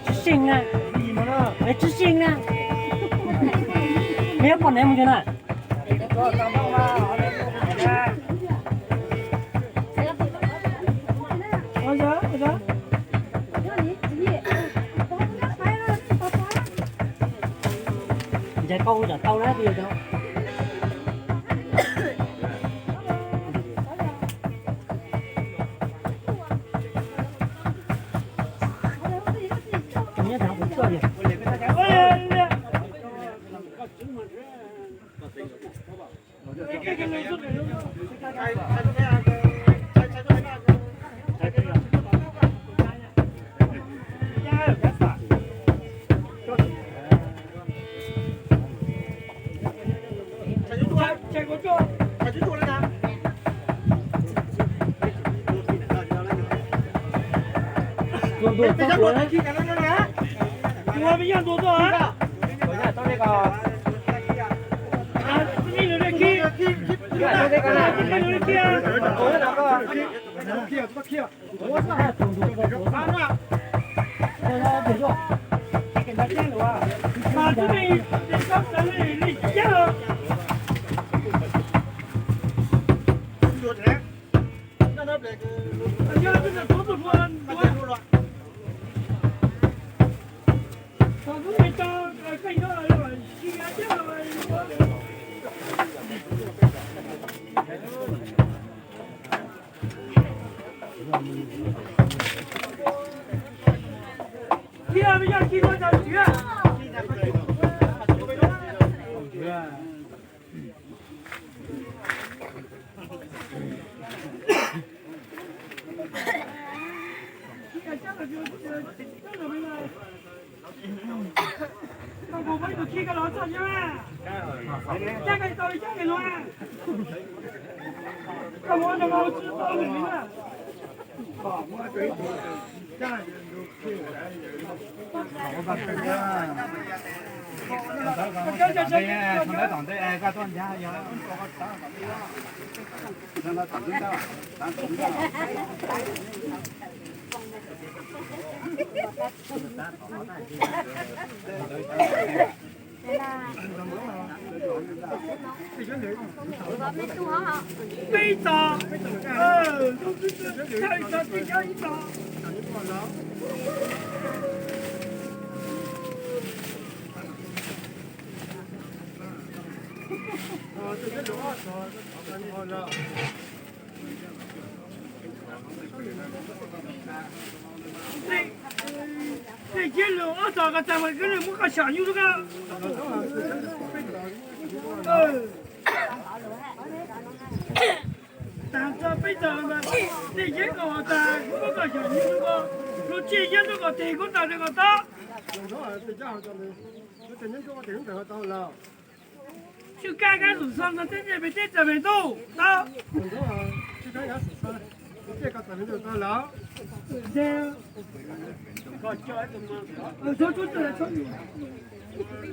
Tsis seej na, tsis seej na, neb pom neb mus cov na. Ncaim koj ua tsam tau na, twb yog cov nyob rau kuv tuaj li. Peb tog, ib tog. Tej ciab lus ob tog ko tag mas koj muab koj xyom nyuj lub ko. Tag txog peb tog, tej ciab ko tag kuv muab koj xyom nyuj lub ko. Lub tsiaj ciab ntuj ko tes kuv tag nrho ko tob. Sib kab kab xum xo no teb ncej pem teb txawm pem ntuj tob.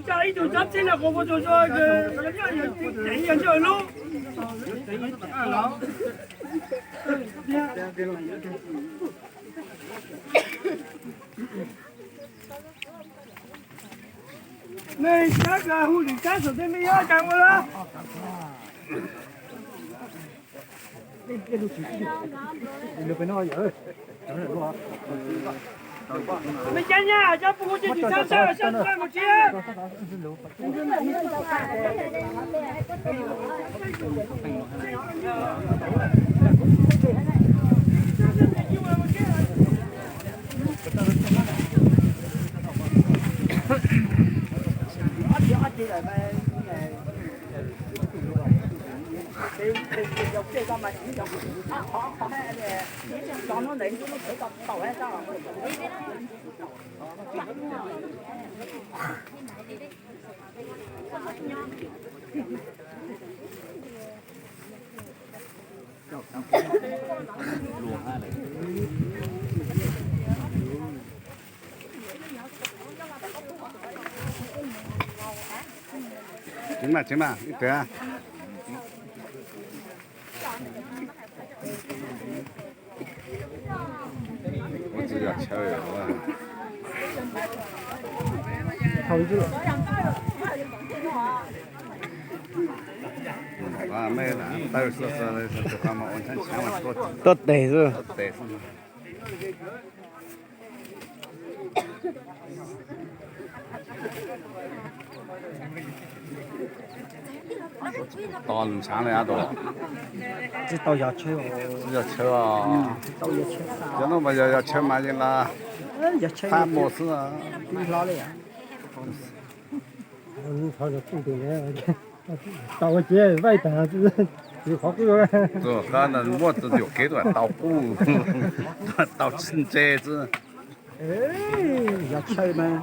Coj ib tug tsob txhiab no quas ua tus zoo, yog nco lub. Nej sab ka hu lwm kab saum tej me yob cas ua los. Me cab nyab cab pug ces tsis txhob sab, sab mus tsis. Tseev mas, tseev mas, ib pliag. Ua tsis yog chaw. Mej taw xwb, tus qhov mas ua ntshav ntshav mas tuaj tes xwb. To ntshav li a tus. Tsis tau yog chaw. Yog chaw os. Cov no mas yog, yog chaw mas yeej los phab mus xwb. Tau ces vaij tag, qhov muaj tus yuam kev tau quj, tau tsis ntse xwb. Yog chaw mas.